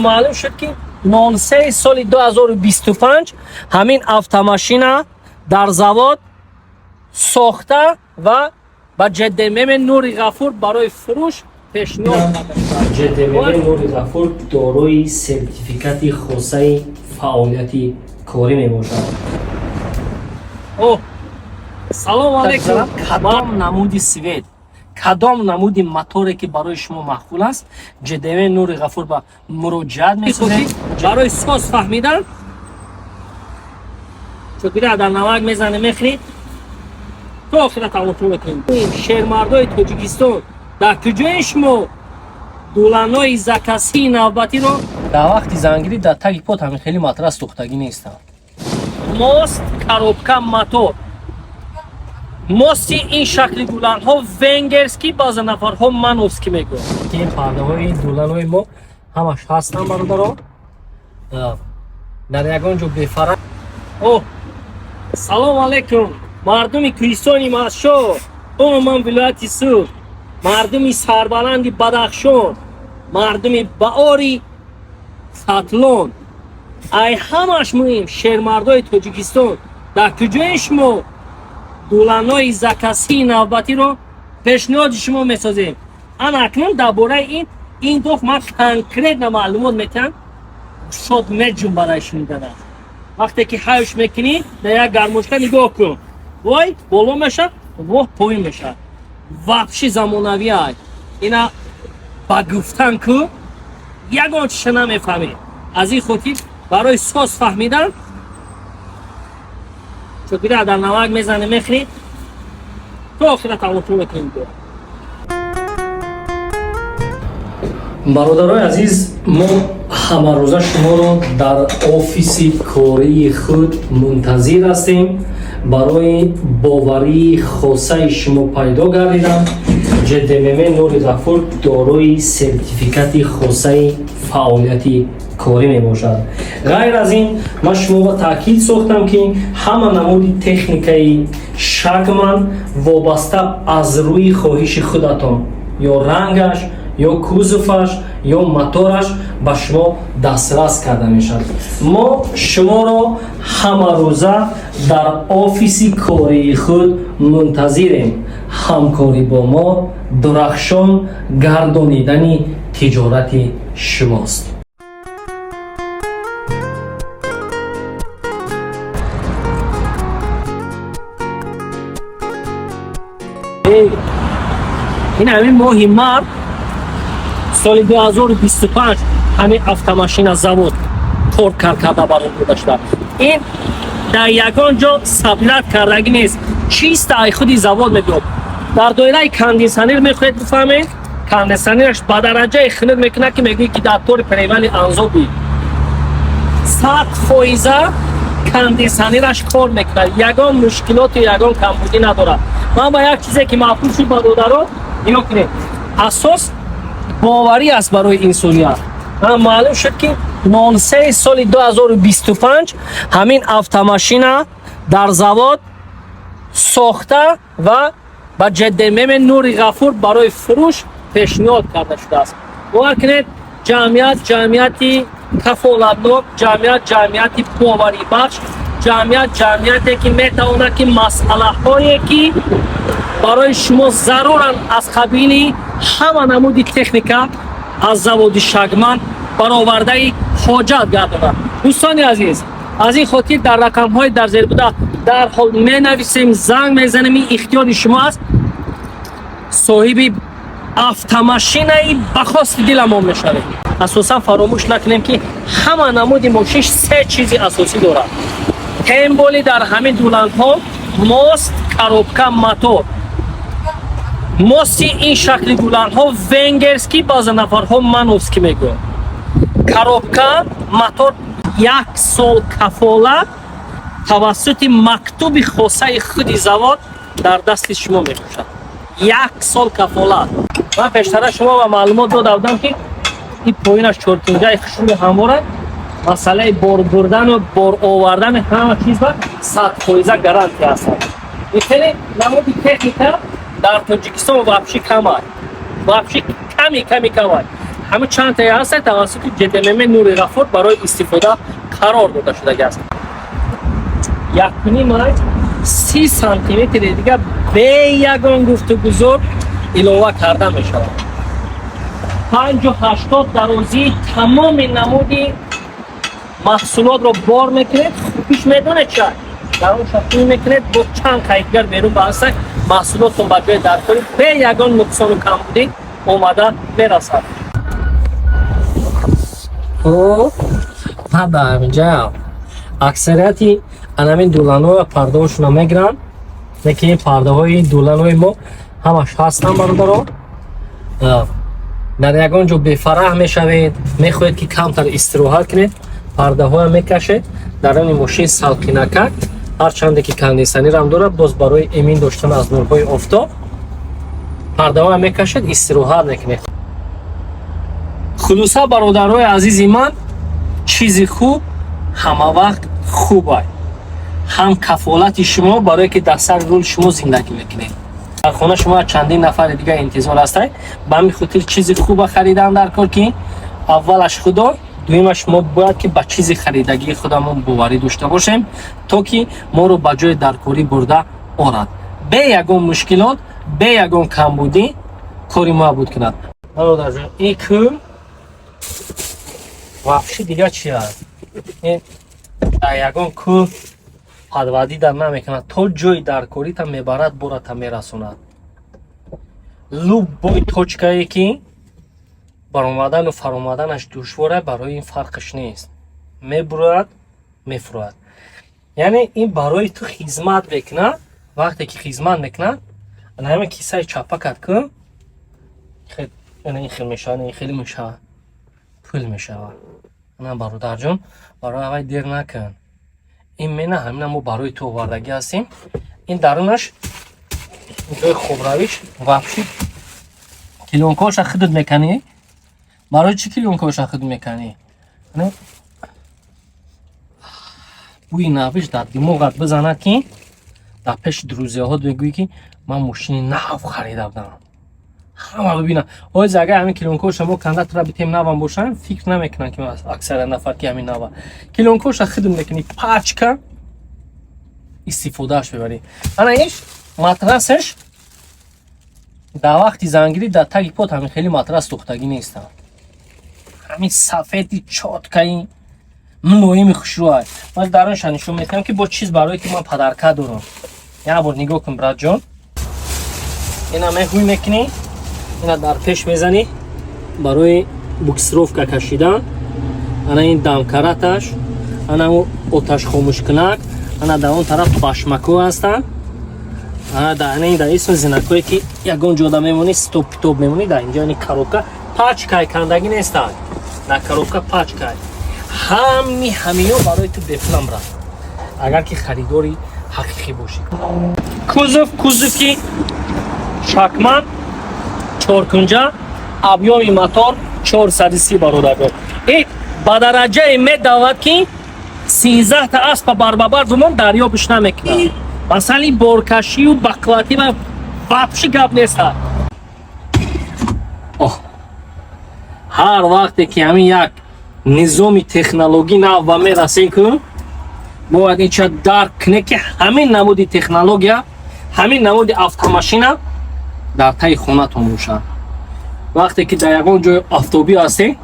Маълум шуд, ки 03 соли 2025 ҳамин автомашина дар завод сохта ва ба ҶДММ Нури Ғафур барои фурӯш пешниҳод карда шудааст. ҶДММ Нури Ғафур дорои сертификати хосаи фаъолияти корӣ мебошад. О, салому алайкум! Кадом намуди свет, кадом намуди моторе, ки барои шумо маъқул аст, ҶДМ Нури Ғафур ба муроҷиат месозед. Барои соз фаҳмидан чокира дар намак мезане, мехӯрӣ, то охира тамошо мекунем. Шермардои Тоҷикистон, дар куҷои шумо дуланои закасии навбатиро дар вақти зангирӣ дар таги пот ҳамин хеле матрас сӯхтагӣ нестам. Мост, коробка, мотор. Мости ин шакли дуланҳо венгерский, баъзе нафарҳо мановский мегӯянд. Ин пардаҳои дуланҳои мо ҳамаш ҳастанд, бародаро, дар ягон ҷо бефара. О, салому алайкум, мардуми кӯҳистони Масшо, умуман вилояти Суғд, мардуми сарбаланди Бадахшон, мардуми баъори Хатлон, ай ҳамаш муҳим, шермардои Тоҷикистон, дар куҷои шумо дуланои закасии навбатиро пешниҳоди шумо месозем. Ана акнун дар бораи ин доф ман конкретно маълумот метиҳам. Шод меҷум барои шуниданаш. Вақте ки ҳаюш мекунӣ, дар як гармошка нигоҳ кун, вой боло мешавад, воҳ поин мешавад. Вообще замонавӣ ай. Ина ба гуфтан ку ягон чиша намефаҳмӣ. Аз ин хотир барои соз фаҳмидан чокира дар намак мезане, мехӯрӣ, то охира тамошо мекунем. Бародарои азиз, мо ҳамарӯза шуморо дар офиси кории худ мунтазир ҳастем. Барои боварии хосаи шумо пайдо гардидан, ҶДММ Нури Ғафур дорои сертификати хосаи фаъолияти корӣ мебошад. Ғайр аз ин, ман шуморо таъкид сохтам, ки ҳама намуди техникаи Шакман вобаста аз рӯи хоҳиши худатон, ё рангаш, ё кузоваш, ё мотораш ба шумо дастрас карда мешавад. Мо шуморо ҳамарӯза дар офиси кории худ мунтазирем. Ҳамкорӣ бо мо дурахшон гардонидани тиҷорати шумост. Ин ҳамин моҳи март соли 2025 ҳамин автомашина завод кор карда баромада шуда. Ин дар ягон ҷо саблат кардагӣ нест, чиста ай худи завод мебиёд. Дар доираи кондитсионер мехоҳед бифаҳмед, кондитсионераш ба дараҷаи хунук мекунад, ки мегӯӣ, ки дар тори перевали Анзоби. 100 фоиза кондитсионераш кор мекунад, ягон мушкилоту ягон камбудӣ надорад. Ман ба як чизе ки маъқул шуд, бародаро, нигоҳ кунед, асос боварӣ аст барои инсоният. Маълум шуд, ки 03 соли 2025 ҳамин автомашина дар завод сохта ва ба ҶДММ Нури Ғафур барои фурӯш пешниҳод карда шудааст. Бовар кунед, ҷамъият ҷамъияти кафолатнок, ҷамъият ҷамъияти боварибахш, ҷамъият ҷамъияте, ки метавонад, ки масъалаҳое, ки барои шумо заруранд, аз қабили ҳама намуди техника аз заводи Шагман баровардаи ҳоҷат гардонад. Дӯстони азиз, аз ин хотир дар рақамҳои дар зер буда дарҳол менависем, занг мезанем. Ин ихтиёри шумо аст. Соҳиби автомашинаи ба хости диламон мешавем. Асосан фаромӯш накунем, ки ҳама намуди мошин се чизи асосӣ дорад. Тем более дар ҳамин дуландҳо мост, коробка, мотор. Мости ин шакли дуландҳо венгерский, баъзе нафарҳо мановский мегӯянд. Коробка, мотор як сол кафолат тавассути мактуби хосаи худи завод дар дасти шумо мебошад. Як сол кафолат. Ман пештара шумо ба маълумот дода будам, ки ин поинаш чоркунҷаи хушруи ҳамвора, масъалаи бор бурдану бор овардани ҳама чиз ба 100 фоиза гарантия ҳастанд. Ин хеле намуди техника дар Тоҷикистон вообще кам аст, вообще ками ками кам аст. Ҳама чандтае ҳаста, тавассути ҶДММ Нури Ғафур барои истифода қарор дода шудагиаст. Якуним май 30 сантиметри дига бе ягон гуфтугузор илова карда мешавад. 5,80 дарозии тамоми намуди маҳсулотро бор мекунед. Хубиш медонед ча? Дар он шахӯй мекунед, бо чанд қайдгар берун баҳастак, маҳсулотон ба ҷои даркорӣ бе ягон нуқсону камбудӣ омада мерасад. Ҳада ҳаминҷа аксарияти анамин дуланҳоя пардаҳошона мегиранд, лекин ин пардаҳои дуланҳои мо ҳамаш ҳастанд, бародаро. Дар ягон ҷо бефараҳ мешавед, мехоҳед, ки камтар истироҳат кунед, пардаҳоя мекашед, дар они мошин салқинакак. Ҳарчанде ки кондитсионерам дорад, боз барои эмин доштан аз нурҳои офтоб пардаҳоя мекашед, истироҳат мекунед. Хулоса, бародарои азизи ман, чизи хуб ҳама вақт хуб ай. Ҳам кафолати шумо, барое ки дар сари рул шумо зиндагӣ мекунед, дар хона шумо чандин нафари дигар интизор ҳастай. Ба ҳамин хотир чизи хуба харидан дар кор, ки аввалаш Худо, дуюмаш мо бояд, ки ба чизи харидагии худамон боварӣ дошта бошем, то ки моро ба ҷои даркорӣ бурда орад, бе ягон мушкилот, бе ягон камбудӣ кори мо буд кунад. Бародарҷон, ин кӯ вообще дига чи аст? Ин дар ягон кӯ подводить намекунад, то ҷои даркорита мебарад, бората мерасонад. Любой точкае ки баромадану фаромаданаш душвора, барои ин фарқаш нест, мебурояд, мефурояд. Яъне ин барои ту хизмат мекунад. Вақте ки хизмат мекунад, ҳамин кисаи чапакат кун, ин хел мешавад, ин хеле мешавад, пул мешавад. На, бародарҷон, барои аввай дер накун. Ин мена ҳамина мо барои ту овардагӣ ҳастем. Ин дарунаш ҷои хобравиш. Вообще клеёнкаоша худат меканӣ. Барои чӣ клеёнкаоша худ меканӣ? Бӯи навиш дар димоғат бизанад, ки дар пеши друзьяҳот мегӯӣ, ки ман мошини нав харида будам, ҳама бибинам. Оз агар ҳамин клеёнкаоша мо канда тура битем, навам бошанд, фикр намекунанд, ки аксария нафар, ки ҳамин нава. Клеёнкаоша худат мекунӣ, пачка истифодааш мебарӣ. Ана иш матрасаш дар вақти зангирӣ дар таги пот ҳамин хеле матрас сӯхтагӣ нестам, ҳамин сафеди чёткаи мулоими хушрӯай. Ман дарунша нишон метиҳам, ки бо чиз барое ки ман подарка дорам. Як бор нигоҳ кун, братҷон. Ина меҳӯй мекунӣ, ина дар пеш мезанӣ барои буксировка кашидан. Ана ин домкраташ, ана оташхомӯшкунак, ана дар он тараф башмако ҳастанд. Ана дар ин дар исм зинакое, ки ягон ҷода мемонӣ, стоп питоп мемонӣ. Дар инҷа ини коробка пачкай кандагӣ нестанд, дар коробка пачкай. Ҳами ҳамино барои ту бепулам рафт, агар ки харидори ҳақиқӣ бошӣ. Кузов, кузови шакман, чоркунҷа, объёми мотор 430, бародарҷон. И ба дараҷае медавад, ки 13-та аспа барбабар думон дарёбиш намекунад. Масалан, боркашию бақватӣ ва вообще гап неста. Оҳ, ҳар вақте ки ҳамин як низоми технологӣ нав ба мерасем, ку бояд инча дарк кунед, ки ҳамин намуди технология, ҳамин намуди автомашина дар таи хонатон бошад. Вақте ки дар ягон ҷои офтобӣ ҳастем,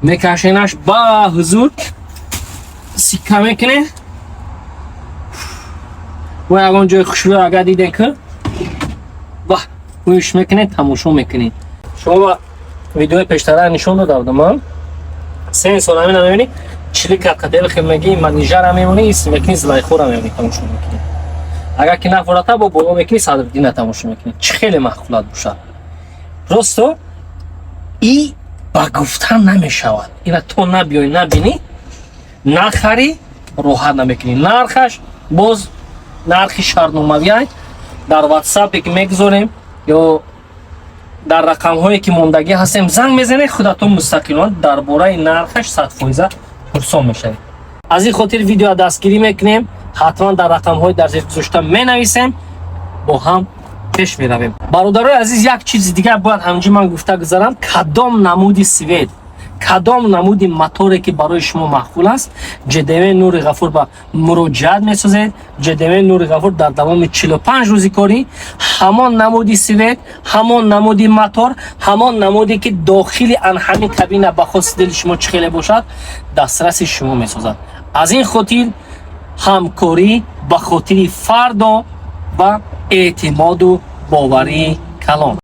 мекашенаш, ба ҳузур сикка мекунед. Бо ягон ҷои хушрӯ агар дидем, ки ва гӯш мекунед, тамошо мекунед. Шумо видеои пештара нишон дода будам. Ман сенсор ҳамина мебинӣ, чилика қадел хел мегӣ, манижара мемонӣ, ис мекунӣ, Зулайхора мебинӣ, тамошо мекунӣ. Агар ки нафората, бо боло мекунӣ, Садриддина тамошо мекунӣ. Чӣ хеле маъқулат бошад. Просто и ба гуфтан намешавад. Ина то набиёй, набинӣ, нахарӣ, роҳат намекунӣ. Нархаш боз нархи шартномавиай. Дар ватсапе ки мегузорем ё дар рақамҳое ки мондагӣ ҳастем, занг мезанед, худатон мустақилона дар бораи нархаш 100% пурсон мешавед. Аз ин хотир видео дастгирӣ мекунем, ҳатман дар рақамҳои дар зер гузошта менависем, бо ҳам. Пеш меравем, бародарои азиз. Як чизи дигар бояд ҳамҷи ман гуфта гузарам: кадом намуди свет, кадом намуди моторе ки барои шумо маъқул аст, ҶДМ Нури Ғафур ба муроҷиат месозед. ҶДМ Нури Ғафур дар давоми 45 рӯзи корӣ ҳамон намуди свет, ҳамон намуди мотор, ҳамон намуде ки дохили ан ҳамин кабина ба хости дили шумо чӣ хеле бошад, дастраси шумо месозад. Аз ин хотир ҳамкорӣ ба хотири фардо ва эътимоду боварии калон.